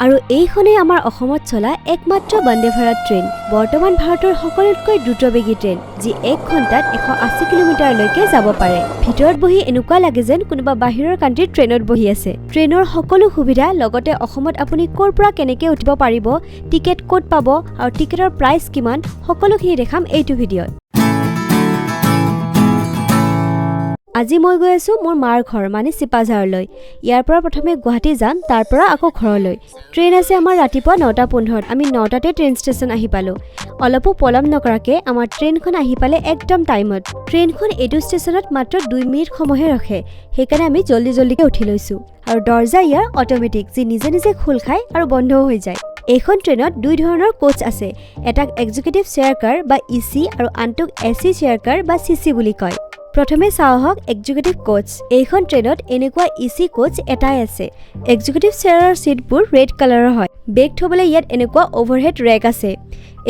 আৰু এইখনেই আমাৰ অসমত চলা একমাত্ৰ বন্দে ভাৰত ট্ৰেইন, বৰ্তমান ভাৰতৰ সকলোতকৈ দ্ৰুতবেগী ট্ৰেইন, যি 1 ঘণ্টাত 180 কিলোমিটাৰলৈকে যাব পাৰে। ভিতৰত বহি এনেকুৱা লাগে যেন কোনোবা বাহিৰৰ কাণ্ট্ৰিৰ ট্ৰেইনত বহি আছে। ট্ৰেইনৰ সকলো সুবিধা, লগতে অসমত আপুনি ক'ৰ পৰা কেনেকৈ উঠিব পাৰিব, টিকেট ক'ত পাব আৰু টিকেটৰ প্ৰাইচ কিমান, সকলোখিনি দেখাম এইটো ভিডিঅ'ত। আজি মই গৈ আছোঁ মোৰ মাৰ ঘৰ, মানে চিপাঝাৰলৈ। ইয়াৰ পৰা প্ৰথমে গুৱাহাটী যাম, তাৰ পৰা আকৌ ঘৰলৈ। ট্ৰেইন আছে আমাৰ ৰাতিপুৱা 9টা 15ত। আমি 9টাতে ট্ৰেইন ষ্টেচন আহি পালোঁ। অলপো পলম নকৰাকৈ আমাৰ ট্ৰেইনখন আহি পালে একদম টাইমত। ট্ৰেইনখন এইটো ষ্টেচনত মাত্ৰ 2 মিনিট সময়হে ৰখে, সেইকাৰণে আমি জল্দি জল্দিকৈ উঠি লৈছোঁ। আৰু দৰ্জা ইয়াৰ অট'মেটিক, যি নিজে নিজে খোল খায় আৰু বন্ধও হৈ যায়। এইখন ট্ৰেইনত দুই ধৰণৰ কোচ আছে। এটাক এক্সিকিউটিভ চেয়াৰ কাৰ বা ইচি আৰু আনটোক এচি চেয়াৰ কাৰ বা চিচি বুলি কয়। প্ৰথমে চাওঁ আহক এক্সিকিউটিভ কোচ। এইখন ট্ৰেইনত এনেকুৱা ইচি কোচ এটাই আছে। এক্সিকিউটিভ চেয়াৰৰ ছিটবোৰ ৰেড কালাৰৰ হয়। বেগ থ'বলৈ ইয়াত এনেকুৱা অভাৰহেড ৰেক আছে।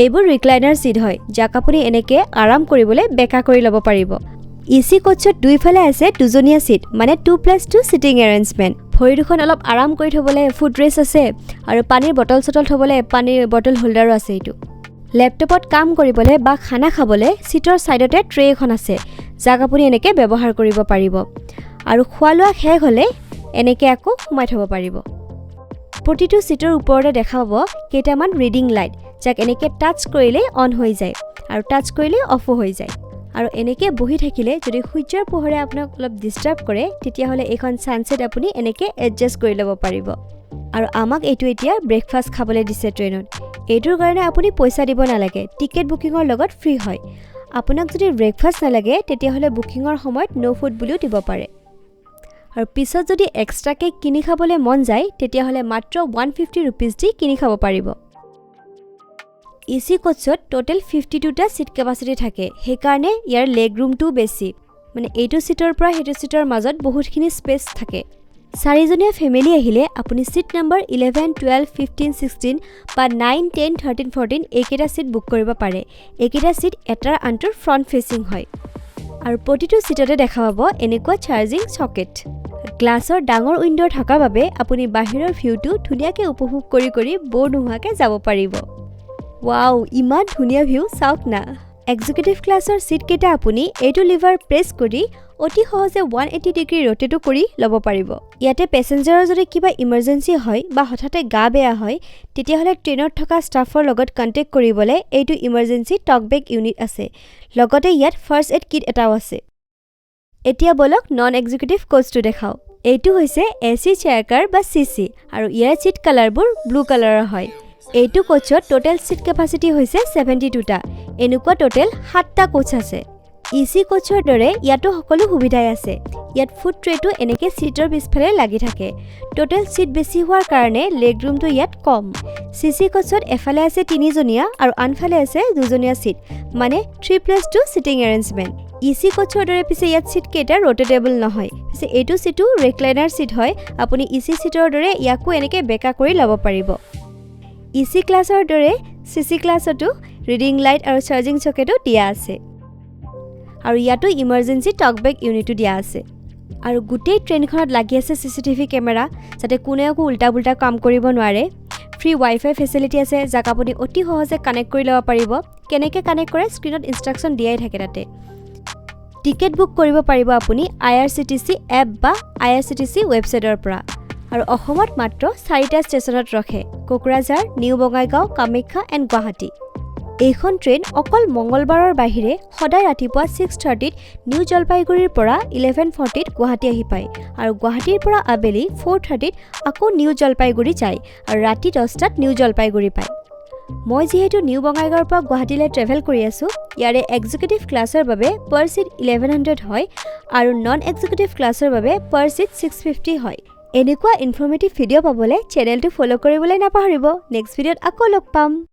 এইবোৰ ৰিক্লাইনাৰ ছিট হয়, যাক আপুনি এনেকৈ আৰাম কৰিবলৈ বেকা কৰি ল'ব পাৰিব। ইচি কোচত দুইফালে আছে দুজনীয়া ছিট, মানে 2+2 ছিটিং এৰেঞ্জমেণ্ট। ভৰি দুখন অলপ আৰাম কৰি থ'বলৈ ফুট ৰেষ্ট আছে আৰু পানীৰ বটল চটল থ'বলৈ পানীৰ বটল হোল্ডাৰো আছে এইটো। লেপটপত কাম কৰিবলৈ বা খানা খাবলৈ ছিটৰ ছাইডতে ট্ৰে এখন আছে, যাক আপুনি এনেকৈ ব্যৱহাৰ কৰিব পাৰিব আৰু খোৱা লোৱা শেষ হ'লে এনেকৈ আকৌ সোমাই থ'ব পাৰিব। প্ৰতিটো ছিটৰ ওপৰতে দেখা পাব কেইটামান ৰিডিং লাইট, যাক এনেকৈ টাচ কৰিলেই অন হৈ যায় আৰু টাচ কৰিলেই অফো হৈ যায়। আৰু এনেকৈ বহি থাকিলে যদি সূৰ্যৰ পোহৰে আপোনাক অলপ ডিষ্টাৰ্ব কৰে, তেতিয়াহ'লে এইখন ছানশ্বেড আপুনি এনেকৈ এডজাষ্ট কৰি ল'ব পাৰিব। আৰু আমাক এইটো এতিয়া ব্ৰেকফাষ্ট খাবলৈ দিছে ট্ৰেইনত। এইটোৰ কাৰণে আপুনি পইচা দিব নালাগে, টিকেট বুকিঙৰ লগত ফ্ৰী হয়। আপোনাক যদি ব্ৰেকফাষ্ট নালাগে, তেতিয়াহ'লে বুকিঙৰ সময়ত ন' ফুড বুলিও দিব পাৰে। আৰু পিছত যদি এক্সট্ৰাকৈ কিনি খাবলৈ মন যায়, তেতিয়াহ'লে মাত্ৰ 150 ৰুপিজ দি কিনি খাব পাৰিব। ইচি কোচত ট'টেল 52টা ছিট কেপাচিটি থাকে, সেইকাৰণে ইয়াৰ লেগ ৰুমটোও বেছি, মানে এইটো ছিটৰ পৰা সেইটো ছিটৰ মাজত বহুতখিনি স্পেচ থাকে। চাৰিজনীয়া ফেমিলি আহিলে আপুনি ছিট নম্বৰ 11, 12, 15, 16 বা 9, 10, 13, 14 এইকেইটা ছিট বুক কৰিব পাৰে। এইকেইটা ছিট এটাৰ আনটোৰ ফ্ৰণ্ট ফেচিং হয়। আৰু প্ৰতিটো ছিটতে দেখা পাব এনেকুৱা চাৰ্জিং চকেট। গ্লাছৰ ডাঙৰ উইণ্ড' থকাৰ বাবে আপুনি বাহিৰৰ ভিউটো ধুনীয়াকৈ উপভোগ কৰি কৰি ব'ৰ নোহোৱাকৈ যাব পাৰিব। ৱাও, ইমান ধুনীয়া ভিউ চাওক না! এক্সিকিউটিভ ক্লাছৰ ছিটকেইটা আপুনি এইটো লিভাৰ প্ৰেছ কৰি অতি সহজে 180 ডিগ্ৰী ৰ'টেটো কৰি ল'ব পাৰিব। ইয়াতে পেচেঞ্জাৰৰ যদি কিবা ইমাৰ্জেঞ্চি হয় বা হঠাতে গা বেয়া হয়, তেতিয়াহ'লে ট্ৰেইনত থকা ষ্টাফৰ লগত কণ্টেক্ট কৰিবলৈ এইটো ইমাৰ্জেঞ্চি টকবেক ইউনিট আছে। লগতে ইয়াত ফাৰ্ষ্ট এইড কিট এটাও আছে। এতিয়া ব'লক, নন এক্সিকিউটিভ কোচটো দেখাওঁ। এইটো হৈছে এচি চেয়াৰ কাৰ বা চিচি আৰু ইয়াৰ ছিট কালাৰবোৰ ব্লু কালাৰৰ হয়। এইটো কোচত টোটেল ছিট কেপাচিটি হৈছে 72টা। এনেকুৱা টোটেল সাতটা কোচ আছে। ইচি কোচৰ দৰে ইয়াতো সকলো সুবিধাই আছে। ইয়াত ফুড ট্ৰেটো এনেকৈ ছিটৰ পিছফালে লাগি থাকে। টোটেল ছিট বেছি হোৱাৰ কাৰণে লেগ ৰুমটো ইয়াত কম। চিচি কোচত এফালে আছে তিনিজনীয়া আৰু আনফালে আছে দুজনীয়া ছিট, মানে 3+2 ছিটিং এৰেঞ্জমেণ্ট। ইচি কোচৰ দৰে পিছে ইয়াত ছিটকেইটা ৰ'টেটেবল নহয়। পিছে এইটো ছিটো ৰেক্লাইনাৰ ছিট হয়। আপুনি ইচি ছিটৰ দৰে ইয়াকো এনেকৈ বেকা কৰি ল'ব পাৰিব। ইচি ক্লাছৰ দৰে চিচি ক্লাছতো ৰিডিং লাইট আৰু চাৰ্জিং চকেটো দিয়া আছে আৰু ইয়াতো ইমাৰ্জেঞ্চি টকবেক ইউনিটো দিয়া আছে। আৰু গোটেই ট্ৰেইনখনত লাগি আছে চিচিটিভি কেমেৰা, যাতে কোনেও একো উল্টা পুল্টা কাম কৰিব নোৱাৰে। ফ্ৰী ৱাই ফাই ফেচিলিটি আছে, যাক আপুনি অতি সহজে কানেক্ট কৰি ল'ব পাৰিব। কেনেকৈ কানেক্ট কৰে, স্ক্ৰীণত ইনষ্ট্ৰাকশ্যন দিয়াই থাকে তাতে। টিকেট বুক কৰিব পাৰিব আপুনি আইআৰচিটিচি এপ বা আইআৰচিটিচি ৱেবছাইটৰ পৰা। আৰু অসমত মাত্ৰ চাৰিটা ষ্টেচনত ৰখে: কোকৰাঝাৰ, নিউ বঙাইগাঁও, কামাখ্যা এণ্ড গুৱাহাটী। এইখন ট্ৰেইন অকল মঙলবাৰৰ বাহিৰে সদায় ৰাতিপুৱা 6:30ত নিউ জলপাইগুৰিৰ পৰা 11:40ত গুৱাহাটী আহি পায় আৰু গুৱাহাটীৰ পৰা আবেলি 4:30ত আকৌ নিউ জলপাইগুৰি যায় আৰু ৰাতি 10টাত নিউ জলপাইগুৰি পায়। মই যিহেতু নিউ বঙাইগাঁৱৰ পৰা গুৱাহাটীলৈ ট্ৰেভেল কৰি আছোঁ, ইয়াৰে এক্সিকিউটিভ ক্লাছৰ বাবে পাৰ ছিট 1100 হয় আৰু নন এক্সিকিউটিভ ক্লাছৰ বাবে পাৰ ছিট 650 হয়। এনেকুৱা ইনফৰ্মেটিভ ভিডিঅ' পাবলৈ চেনেলটো ফ'ল' কৰিবলৈ নাপাহৰিব। নেক্সট ভিডিঅ'ত আকৌ লগ পাম।